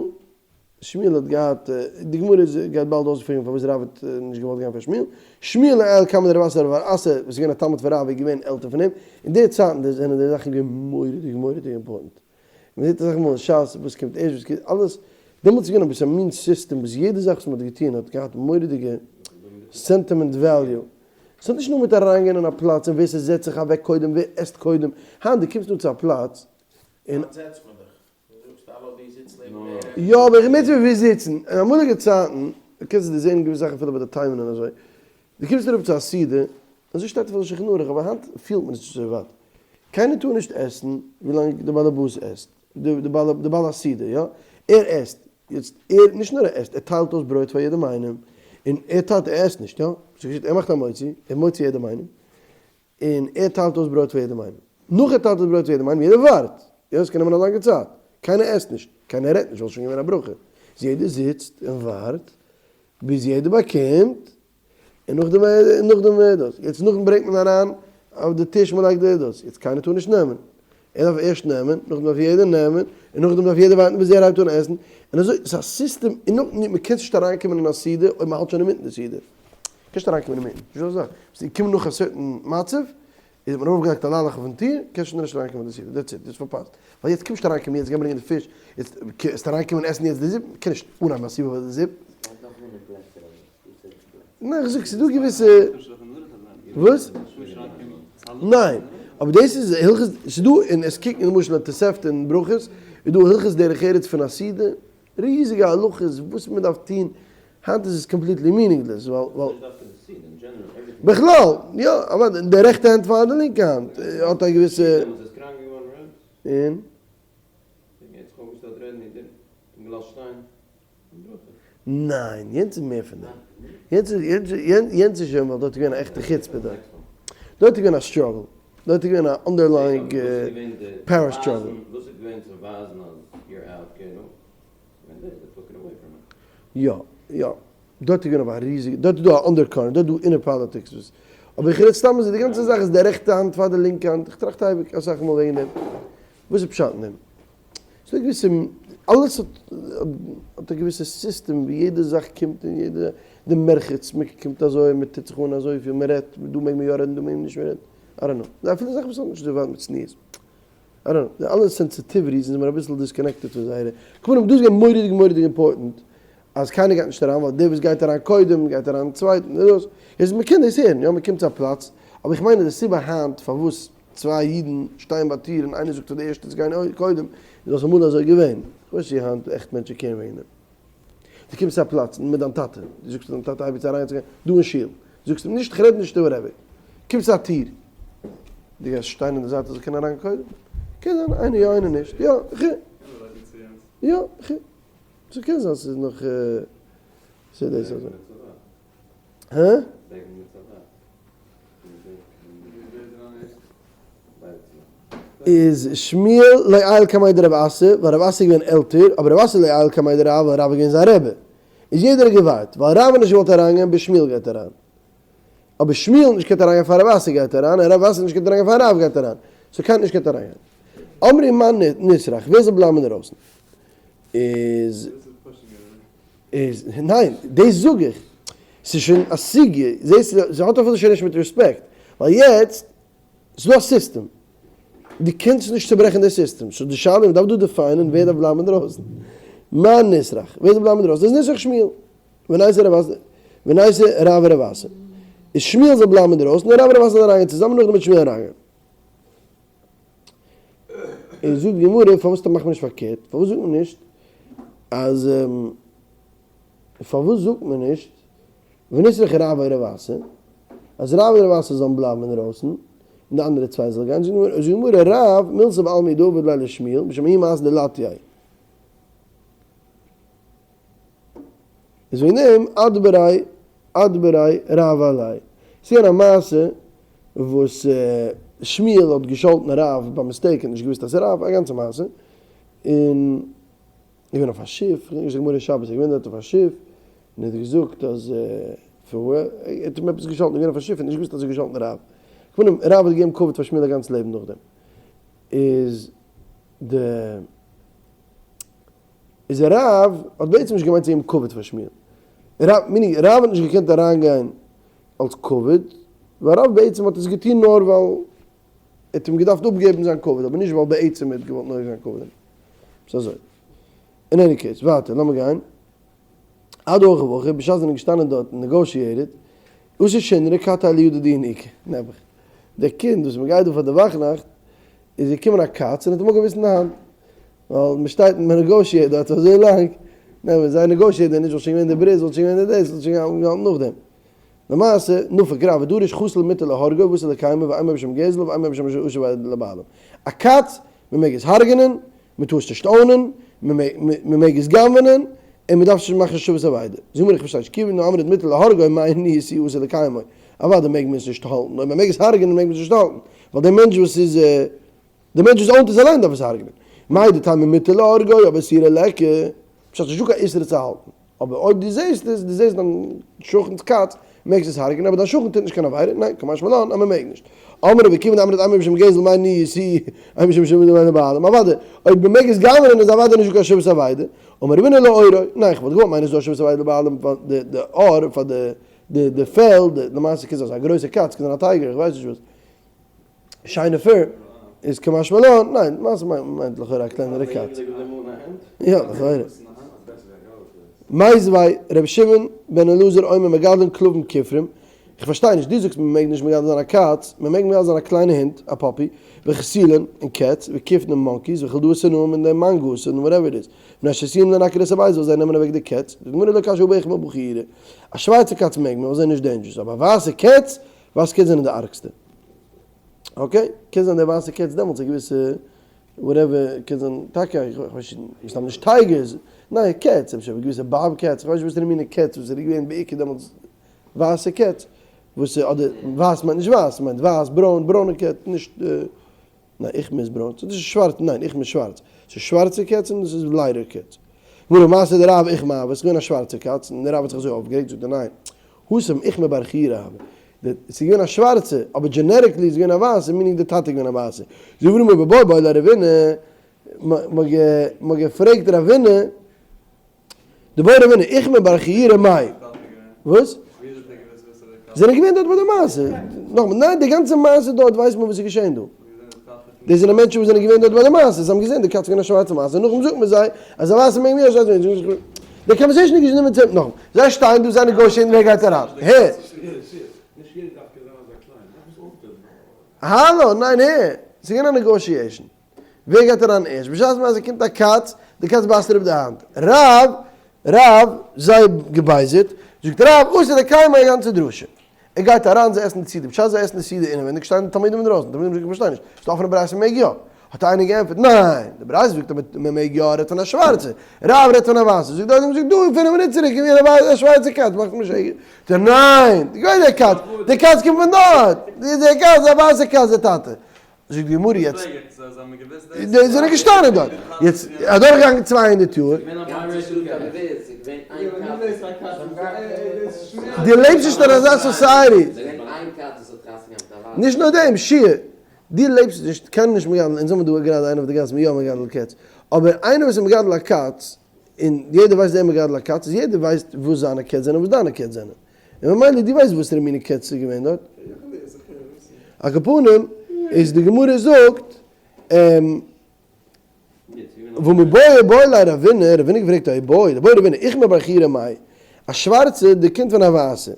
שמואל האט געהאט, די גמרא גייט באלד אויספירן פארוואס רב האט נישט געוואלט גיין פאר שמואל, שמואל לא עייל קמיה דרב אסי, רב אסי וואס איז געווען א תלמיד פון רב איז געווען עלטער פון אים, אין די צייטן זענען די זאכן געווען מורא'דיג מורא'דיג important. מען זעט אסאך מאל אין שס וואס קומט ערשט וואס קומט אלעס, דעמאלטס איז געווען אביסל א מין סיסטעם וואס יעדע זאך וואס מען האט געטון האט געהאט מורא'דיגע sentiment value, ס'האט נישט נאר מיט אריינגיין אין א פלאץ און ווער ס'זעצט זיך אוועק קודם ווער עסט קודם, היינט דו קומסט אן צו א פלאץ און. היינט זעצט מען דיך, דו זאגסט האלא ווי זיצט לעבן דער רבי. יא אבער איך מיין צו ווי זיצן, אין אמאליגע צייטן, קענסטו דיר זען געוויסע זאכן אפילו ביי די תימנ'ער און אזוי, דו קומסט אראפ צו א סעודה, אזוי שטייט אפילו אין שולחן ערוך, אבער היינט פילט מען עס נישט אזוי ווייט. קיינער טאר נישט עסן ווילאנג די באלעבאס עסט, די בעל הסעודה, יא, ער עסט, יעצט ער, נישט נאר ער עסט, ער טיילט אויס ברויט פאר יעדעם איינעם, און ער טיילט, ער עסט נישט, יא, ס'געשעט, ער מאכט א מוציא, ער מוציא יעדעם איינעם, און ער טיילט אויס ברויט פאר יעדעם איינעם. נאך ער טיילט אויס ברויט פאר יעדעם איינעם, יעדער ווארט, יא, עס קען נעמען א לאנגע צייט, קיינער עסט נישט, קיינער רעדט נישט, וואלט שוין געווען א ברכה, איז יעדער זיצט און ווארט ביז יעדער באקומט, און נאכדעם און נאכדעם ווערט דאס, יעצט נאכדעם ברענגט מען אריין אויף די טיש מען לייגט די דאס, יעצט קיינער טאר נישט נעמען, ער דארף ערשט נעמען, נאכדעם דארף יעדער נעמען, און נאכדעם דארף יעדער ווארטן ביז ער הייבט אן עסן, און אזוי, ס'איז א סיסטעם, און נאכדעם, מען קען נישט אריינקומען אין א סעודה אויב מען האלט שוין אינמיטן די סעודה, קענסט נישט אריינקומען אינמיטן, נישטא אזא זאך, ביסט געקומען נאך א certain מצב. איז האט מען ארויפגעלייגט א ליילעך אויפן טיר, קענסט שוין נישט אריינקומען די סעודה, that's it, דו האסט פארפאסט, ווייל יעצט קומסטו אריינקומען יעצט גיין ברענגען די פיש, יעצט וועסטו אריינקומען עסן יעצט די זופ, מ'קען נישט אנהייבן א סעודה ביי די זופ. ניין איך זאג ס'איז דא געוויסע. וואס? ניין, אבער דאס איז הלכות, ס'איז דא אין עס קוקן למשל אין תוספתא אין ברכות, איז דא הלכות דרך ארץ פון א סעודה, ריזיגע הלכות וואס מען דארף טון, היינט איז עס completely meaningless ווייל. בכלל, יא, אוודאי, די רעכטע הענט פאר די לינקע האנט האט א געוויסע. און? ניין, יענץ איז מער פון דעם. יענץ איז, יענץ איז שוין ווייל דארט איז געווען א עכטע חוצפה דארט. דארט איז געווען א struggle. דארט איז געווען א underlying power struggle. יא, יא. דארט איז געווען אבער א ריזיגע, דארט איז דא א undercurrent, דארט איז דא inner politics וואס, אבער איך רעד סתם אזוי, די גאנצע זאך איז די רעכטע האנט פאר די לינקע האנט, איך טראכט אייביג אסאך מאל וועגן דעם, וואס איז פשט אין דעם? ס'דא געוויסע, אלעס האט האט א געוויסע סיסטעם ווי יעדע זאך קומט און יעדע, די מרחץ, מען קומט אזוי, מען טוט זיך אן אזויפיל, מען רעדט, דא מעג מען יא רעדן דא מעג מען נישט רעדן, I don't know, אפילו זאכן וואס האט נישט אזוי ווייט מיט צניעות, I don't know, די אלע sensitivities זענען מיר אביסל disconnected פון זייערע, כמובן דאס איז געווען מורא'דיג מורא'דיג important אז קיינער גייט נישט אריין ווייל דער וואס גייט אריין קודם גייט אריין צווייטן און דאס, יעצט מען קען דאס הערן, יא מען קומט צו א פלאץ, אבער איך מיין אז די סיבה היינט פארוואס צוויי אידן שטייען ביי טיר און איינער זאגט פאר די ערשטע צו גיין קודם, איז ווייל ס'איז אמאל אזוי געווען. כ'ווייס נישט צו היינט עכט מענטשן care ן וועגן דעם. דו קומסט צו א פלאץ מיט דיין טאטע, דו זאגסט דיין טאטע אייביג צו אריינצוגיין דא אין שול, זאגסט אים נישט כ'רעד נישט דא רבי, קומסט צו א טיר, דו גייסט שטיין אין די זייט אז זאל קענען אריינגיין קודם? קען זיין איינער יא איינער נישט, יא כ' יא כ' ס'קען זיין ס'איז נאך ס'איז דאס אזוי. הא? איז שמואל לא עייל קמיה דרב אסי, ווייל רב אסי איז געווען עלטער, אבער רב אסי לא עייל קמיה דרב, ווייל רב איז געווען זיין רבי. איז יעדער האט געווארט, ווייל רב האט נישט געוואלט אריינגיין ביז שמואל גייט אריין. אבער שמואל האט נישט געקענט אריינגיין פאר רב אסי גייט אריין, און רב אסי האט נישט געקענט אריינגיין פאר רב גייט אריין. so קיינער האט נישט געקענט אריינגיין. אמרי מאן נשרך, ווער זאל בלייבן אינדערויסן? איז. איז, ניין, דאס זאג איך, ס'איז שוין א סוגיא, זעסט, ס'האט אפילו שוין נישט מיט רעספעקט, ווייל יעצט, ס'איז דא א סיסטעם, דו קענסט נישט צוברעכן די סיסטעם, so די שאלה איז, מ'דארף דא define ען ווער דארף בלייבן אינדרויסן, מאן נשרך, ווער זאל בלייבן אינדרויסן, איז נשרך שמואל, ונייתי רב אסי, ונייתי רב ורב אסי, איז שמואל זאל בלייבן אינדרויסן און רב ורב אסי זאל אריינגיין צוזאמען נאכדעם וועט שמואל אריינגיין. און זאגט די גמרא פארוואס מאכט מען נישט פארקערט, פארוואס זאגט מען נישט אז פארוואס זאגט מען נישט ונשרך רב ורב אסי אז רב און רב אסי זאלן בלייבן אינדרויסן און די אנדערע צוויי זאלן גיין, זאגט די גמרא רב מילתא בעלמא דעביד ליה לשמואל משום ההוא מעשה דלתייה איז וועגן דעם אדבעריה אדבעריה רב עליה ס'איז געווען א מעשה וואס שמואל האט געשאלטן רב ביי mistake, האט נישט געוואוסט אז ס'איז רב, א גאנצע מעשה, און איז געווען אויף א שיף, כ'דענק נישט די גמרא אין שבת, איז געווען דארט אויף א שיף, און ער האט געזאגט אז פון וואו, ער האט אים עפעס געשאלטן, איז געווען אויף א שיף, און נישט געוואוסט אז ער האט געשאלטן רב. כ'מיין רב האט געגעבן כבוד פאר שמואל א גאנץ לעבן נאכדעם, איז די איז רב האט בעצם נישט געמיינט צו געבן כבוד פאר שמואל, רב, meaning רב האט נישט געקענט אריינגיין אלס כבוד, ווייל רב בעצם האט עס געטון נאר ווייל ער האט אים געדארפט אפגעבן זיין כבוד, אבער נישט ווייל בעצם ער האט געוואלט נוהג זיין כבוד. ס'איז אזוי. אין any case, ווייטער, לאמיר גיין. עד הכא והכא, בשעת זיי זענען געשטאנען דארט און negotiated, אתא שונרא קטעיה לידא דינוקא, נעבעך. דער קינד וואס מ'גייט דא פאר די וואכנאכט, איז געקומען א קאץ און האט אים אפגעביסן די האנט. ווייל מען שטייט און מען negotiate דארט אזוי לאנג, נע ווען זיי negotiate ווען נישט וואלט שוין געווען די ברית, וואלט שוין געווען די דאס, וואלט שוין געהאלטן נאכדעם. למעשה, נפק רב ודרש חסל מותר להורגו ואסור לקיימו ואימא בשם גזל ואימא בשם השב לבעלים. א קאץ, מען מעג עס הרג'נען, מען טאר עס נישט own ען, מען מעג עס גנב'נען, און מען דארף נישט מאכן השבת אבידה. זאג מיר איך פארשטיי נישט, כיוון דאמרת מותר להורגו מאי ניהו אסור לקיימו? אוודאי מעג מען עס נישט האלטן, אויב מען מעג עס הרג'נען מעג מען עס נישט האלטן, ווייל דער מענטש וואס איז דער מענטש וואס own ט עס אליין דארף עס הרג'נען. מהו דתימא מותר להורגו אבער איסורא ליכא, פשט נישטא קיין איסור עס צו האלטן. אבער אויב דו זעסט עס, דו זעסט דיין שכן'ס קאץ, מעגסט עס הרג'נען, אבער דיין שכן טוט נישט קיין עבירה, ניין, קא משמע לן אז מען מעג נישט. אמר רבי עקיבא דאמרת אימא משום גזל מאי ניהו איתו משום השבת אבידה לבעלים, אוודאי, אויב מען מעג עס גנב'נען איז אוודאי נישטא קיין השבת אבידה. אמר רב הונא לעורו, ניין, כ'וואלט געוואלט מיינען ס'איז דא השבת אבידה לבעלים פאר די עור, פאר די פעל, למעשה קען זיין ס'איז א גרויסע קאץ, קען זיין א tiger, איך ווייס נישט וואס. שיינע fur, איז קא משמע לן, ניין, מעשה מיינט לכאורה א קלענערע קאץ. יא, לכאורה. מיתיבי, רבי שמעון בן אלעזר אומר מגדלין כלבים כופרים, איך פארשטיי נישט, דו זאגסט מען מעג נישט מגדל זיין א קאץ, מען מעג מגדל זיין א קליינע הונט, א puppy, וחתולין, און cats, וכופנין monkeys, וחולדאות סנאים און די mongoose און whatever it is, מפני שעשויים לנקר את הבית ווייל זיי נעמען אוועק די קעץ, זאגט די גמרא לא קשיא הא באוכמא הא בחורא, א שווארצע קאץ מעג מען ווייל זיי זענען נישט dangerous, אבער א ווייסע קעץ, ווייסע קעץ זענען די ארגסטע. okay, קען זיין די ווייסע קעץ דעמאלטס א געוויסע whatever, קען זיין טאקע, איך ווייס מסתם נישט tigers, ניין קעץ, אפשר געוויסע bobcats, איך ווייס נישט וואסערע מינע קעץ וואס איז געווען בעיקר דעמאלטס ווייסע קעץ, וואס איז אדער ווייס מיינט נישט ווייס, מיינט ווייס ברוין, ברוינע קעץ, נישט ניין איך מוז ברוין, ס'איז נישט שווארץ, ניין איך מוז שווארץ, ס'איז שווארצע קעץ און ס'איז lighter קעץ. גמרא מעשה דרב אוכמא הוה, ס'איז געווען א שווארצע קאץ און דער רב האט זיך אזוי אויפגערעגט, זאגט ער ניין, התם אוכמא בר חורא הוה, ס'איז געווען א שווארצע, אבער genetically איז געווען א ווייסע, meaning די טאטע איז געווען א ווייסע. זאגט די גמרא מיבעיא ליה לרבינא, מ'האט געפרעגט רבינא, דבעי רבינא, אוכמא בר חורא מאי. וואס? זענען געווען דארט ביי די מעשה. נאכאמאל, ניין די גאנצע מעשה דארט ווייסט מען וואס איז געשען דא. דאס זענען מענטשן וואס זענען געווען דארט ביי די מעשה, זיי האבן געזען די קאץ איז געווען א שווארצע מעשה, נאכדעם זאגט מען זיי אז א ווייסע מעג מען יא, א שווארצע מעג מען נישט. די conversation איז געשען מיט נאכדעם. זיי שטייען דא, זיי negotiate ן ווער גייט אריין. הער. האלא, ניין הער. ס'איז געווען א negotiation. ווער גייט אריין ערשט? בשעת מעשה קומט א קאץ, די קאץ בייסט אראפ די האנט. רב, רב, זייער געבייזערט, זאגט רב, אסור לקיימא א גאנצע דרשה. ער גייט אריין זיי עסן די סעודה, בשעת זיי עסן די סעודה אינעווייניג שטייען די תלמידים אינדרויסן, די תלמידים זאגן איך פארשטיי נישט, ס'איז דא אפענע ברייתא מען מעג יא? האט איינער געענטפערט ניין, די ברייתא זאגט אז מען מעג יא רעדט פון א שווארצע, רב רעדט פון א ווייסע, זאגט דער זאגט דא פינף מינוט צוריק איז געווען א שווארצע קאץ, מאכסט משוגע? זאגט ער ניין, די קאץ, די קאץ קומט פון דארט, די קאץ איז א ווייסע קאץ די טאטע, זאגט די גמרא יעצט, די זענען געשטאנען דארט, יעצט אדורכגעגאנגען 200 יאר, דו לעבסט נישט אין אזא society, נישט נאר דעם, שיע, דו לעבסט נישט, קיינער נישט מגדל, אונז האבן דא גראדע איינער אויף די גאס יא מגדל קעץ, אבער איינער וואס איז מגדל א קאץ, און יעדער ווייסט ווער מגדל א קאץ איז, יעדער ווייסט וואס זיינע קעץ זענען און וואס דיינע קעץ זענען. און ממילא דו ווייסט וואסערע מינע קעץ ס'איז געווען דארט. על כל פנים, איז די גמרא זאגט, ומיבעיא בעי ליה רבינא, רבינא געפרעגט א איבעיא, דבעי רבינא, אוכמא בר חורא מאי, א שווארצע, די קינד פון א ווייסע,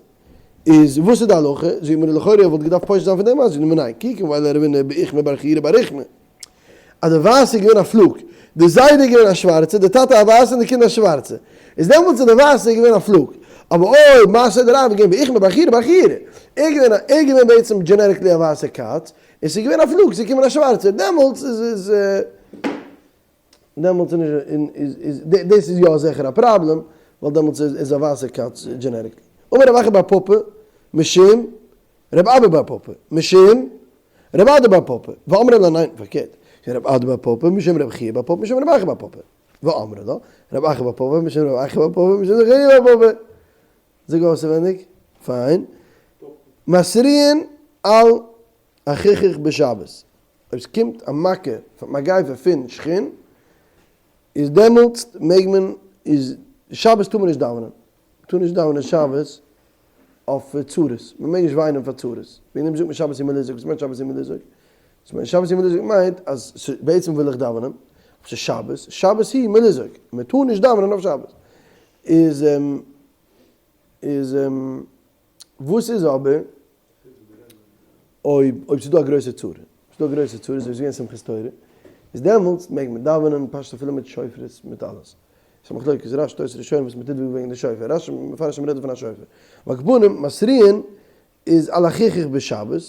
איז וואס איז די הלכה? זאגט די גמרא לכאורה וואלט געדארפט פושט זיין פון דעם אז, זאגט די גמרא ניין, כי קמיבעיא ליה רבינא באוכמא בר חורא בר אוכמא. אז די ווייסע איז געווען א פלוג, די זיידע איז געווען א שווארצע, די טאטע א ווייסע און די קינד א שווארצע, איז דעמאלטס איז די ווייסע געווען א פלוג, אבער אויב מעשה דרב איז געווען באוכמא בר חורא בר חורא, ער איז געווען ער איז געווען בעצם genetically א ווייסע קאץ, און ס'איז געווען א פלוג, ס'איז געקומען א שווארצע, דעמאלטס איז איז דעמאלטס איז נישט איז איז דאס איז יא זיכער א פראבלעם, ווייל דעמאלטס איז איז א ווייסע קאץ genetically. אמר רב אחא בר פפא משום רב אבא בר פפא, משום רב אדא בר פפא, ואמרי לה ניין פארקערט, רב אדא בר פפא משום רב חייא בר פפא משום רב אחא בר פפא, ואמרי לה, רב אחא בר פפא משום רב אחא בר פפא משום רב חייא בר פפא. זאג אויסעווענדיג, פיין. מתריעין על החיכוך בשבת, אויב ס'קומט א מכה מגיפה פון שחין, איז דעמאלטס מעג מען, איז שבת טאר מען נישט דאווענען, מ'טאר נישט דאווענען שבת אויף צרות, מ'מעג נישט וויינען פאר צרות, וועגן דעם זאגט מען שבת ימי לזעוק, וואס מיינט שבת ימי לזעוק? שבת ימי לזעוק מיינט אז בעצם וויל איך דאווענען, אבער ס'איז שבת, שבת היא מלזעוק, מ'טאר נישט דאווענען אויף שבת. איז איז וואס איז אבער אויב אויב ס'איז דא א גרויסע צרה, ס'איז דא א גרויסע צרה, אזוי ווי ס'איז געווען שמחת תורה, איז דעמאלטס מעג מען דאווענען פשט אפילו מיט שופרות מיט אלעס. ס'איז א מחלוקת רש"י תוס' ראשונים וואס מ'טוט וועגן די שופר, רש"י מפרשים רעדן פון א שופר. על כל פנים, מתריעין איז על החיכוך בשבת,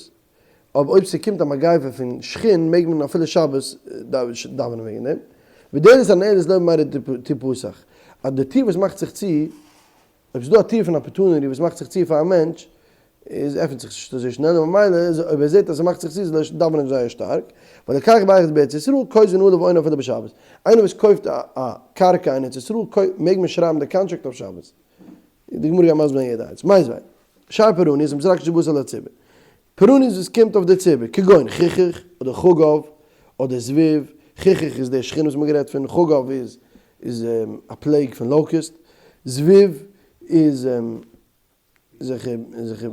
אבער אויב ס'קומט א מגיפה פון שחין מעג מען אפילו שבת דאווענען וועגן דעם. ודלת הנעלת לא במהרה תפתח, אז די טיר וואס מאכט זיך צו, אויב ס'איז דא א טיר פון א opportunity וואס מאכט זיך צו פאר א מענטש, איז עפענט זיך נישט אזוי שנעל, און ממילא איז אויב ער זעט אז ס'מאכט זיך צו זאל ער דאווענען זייער שטארק, והלוקח באחת בארץ ישראל, כותבין עליו עונה אפילו בשבת. איינער וואס קויפט א קרקע אין ארץ ישראל, מעג מען שרייבן די contract אויף שבת. די גמרא גייט מסביר זיין יעדע איינס. מיתיבי, שאר פורעניות המזרקות שבאות על הציבור. פורעניות וואס קומט אויף די ציבור, כגון חיכוך, אדער חגב, אדער זבוב, חיכוך איז די שחין וואס מ'האט גערעדט פון, חגב איז איז א plague פון locust, זבוב איז אזעלכע אזעלכע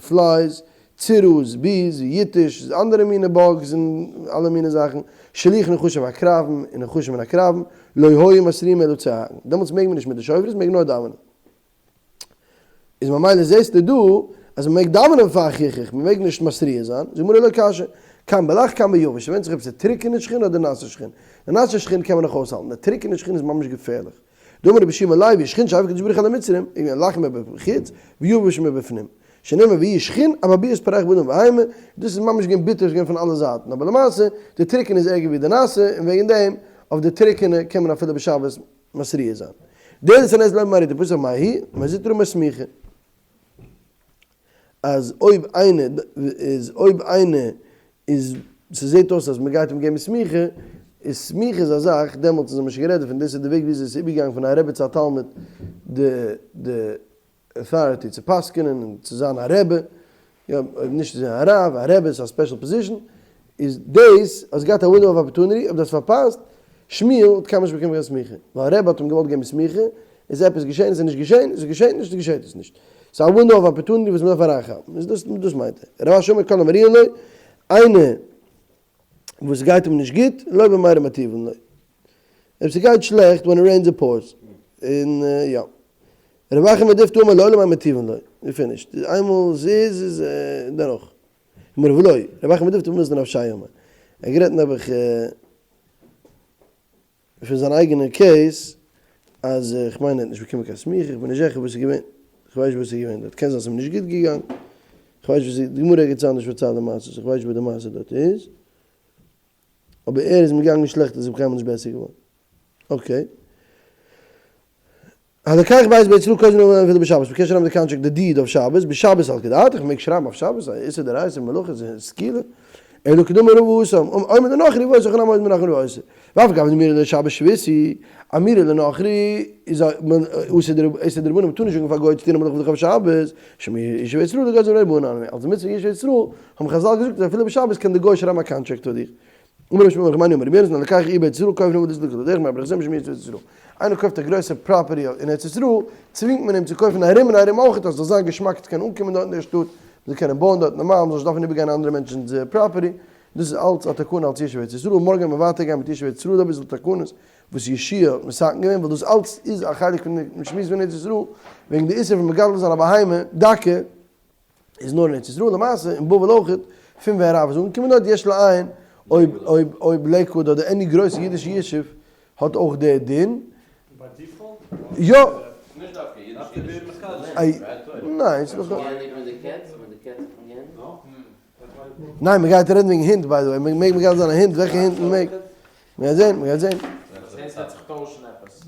flies. צירוז, bees, יתוש, איז אנדערע מיני bugs און אלע מיני זאכן, שילוח נחשים ועקרבים, און נחשים און עקרבים, לא היו מתריעין אלא צועקין. דעמאלטס מעג מען נישט מיט די שופרות, מעג נאר דאווענען. איז ממילא זעסטו דא אז מען מעג דאווענען פאר חיכוך, מען מעג נישט מתריע זיין, זאגט גמרא לא קשיא, כאן בלח כאן ביבש, ס'ווענדט זיך אויב ס'איז טרוקענע שחין אדער נאסע שחין, די נאסע שחין קען מען נאך אויסהאלטן, די טרוקענע שחין איז ממש געפערליך. דאמר רבי יהושע בן לוי, שחין שהביא הקדוש ברוך הוא על המצרים, איז געווען לח מבחוץ ויבש מבפנים, שנאמר ויהי שחין אבעבועות פורח באדם ובהמה, דאס איז ממש געווען ביטער, ס'איז געווען פון אלע זייטן, אבער למעשה די טרוקענע איז ערגער ווי די נאסע, און וועגן דעם אויף די טרוקענע קען מען אפילו בשבת מתריע זיין. דלת הנס לא במראה דפסח מאי היא, מר זוטרא אמר סמיכה. אז אויב איינער איז אויב איינער איז ס'זעט אויס אז מ'גייט אים געבן סמיכה, איז סמיכה איז א זאך, דעמאלטס איז מען שוין גערעדט דערפון, דאס איז די וועג וויאזוי עס איז איבערגעגאנגען פון א רבי צו א תלמיד די די authority צו פסק'נען און צו זיין א רבי, יא, אויב נישט איז ער א רב, א רבי איז א special position, איז דאס האסט געהאט א window of opportunity, אויב דו האסט פארפאסט, שמואל האט קיינמאל נישט באקומען קיין סמיכה, ווייל רבי האט אים געוואלט געבן סמיכה, איז עפעס געשען, איז נישט געשען, איז געשען נישט, געשעט עס נישט. ס'איז א window of opportunity וואס מ'דארף אריינכאפן, איז דאס דאס מיינט ער. רב אשי אמר כל המריעין לו, איינער וואס גייט אים נישט גוט, לא במראה מטיבין לו. אויב ס'גייט שלעכט, when it rains it pours. און יא. רב אחא מדיפתי אמר לעולם אין מטיבין לו. און finished. איינמאל ס'איז איז דערנאך. אמר ולא. רב אחא מדיפתי אמר דנפשיה אמר. ער האט גערעדט נעבעך פון זיין אייגענע case אז כ'מיין ער האט נישט באקומען קיין סמיכה, כ'בין נישט זיכער וואס איז געווען, כ'ווייס נישט וואס איז געווען דארט, קען זיין ס'איז אים נישט גוט געגאנגען, כ'ווייס נישט וואס איז, די גמרא ערגעץ אנדערש פארציילט די מעשה, so כ'ווייס נישט וואס די מעשה דארט איז, אבער ער איז אים געגאנגען שלעכט איז אים קיינמאל נישט בעסער געווארן. okay. הלקח בית בארץ ישראל כותבין עליו אפילו בשבת, מ'קען שרייבן די contract די deed אויף שבת, בשבת סלקא דעתך, מ'מעג שרייבן אויף שבת, א איסור דאורייתא מלאכה איז סקילה, אלא כדאמר רבא התם, אומר לנכרי ועושה הכי נמי אומר לנכרי ועושה, ואף על גב דאמירה לשבת שבות היא, אמירה לנכרי איז א איסור דרבנן מ'טאר נישט זאגן פאר א גוי צו טון א מלאכה אויף שבת, משום ישוב ארץ ישראל דגזרו רבנן, אלס מצוה ישוב ארץ ישראל האבן חזל געזאגט אז אפילו בשבת קען די גוי שרייבן א contract פאר דיך. אמר רבי שמואל בר נחמני אמר רבי יונתן הלקח עיר בארץ ישראל כופין עליו לסלוק לדרך מעבר לחזור משום ישוב ארץ ישראל. איינער קויפט א גרויסע property אין ארץ ישראל, צווינגט מען אים צו קויפן ארום און ארום אויך אז ס'זאל זיין געשמאק צו קענען אנקומען דארט אין דער שטאט, מ'זאל קענען בויען דארט נארמאל, מ'זאל נישט דארפן איבערגיין אנדערע מענטשנ'ס property. דאס איז אלץ א תקנה אלץ ישוב ארץ ישראל. מארגן וועט מען ווייטער גיין מיט ישוב ארץ ישראל אביסל תקנות וואס יהושע האט מתקן געווען, ווייל דאס אלץ איז א חלק פון די שמועס פון ארץ ישראל, וועגן די איסור פון מגדל זיין א בהמה דקה, איז נאר אין ארץ ישראל, למעשה אין בבל אויכעט, פון ווען רב איז אנגעקומען דארט, יש לעיין אויב אויב אויב לעיקוואד אדער any גרויסע אידישע ישוב האט אויך די דין. by default? יא. נישט דווקא אידיש אידיש. ניין, ס'איז דאך. ניין, מ'גייט רעדן וועגן הינט by the way, מ'מעג מגדל זיין א הינט, וועלכע הינט מ'מעג? מ'גייט זען, מ'גייט זען. ס'וועט זיך טוישן עפעס.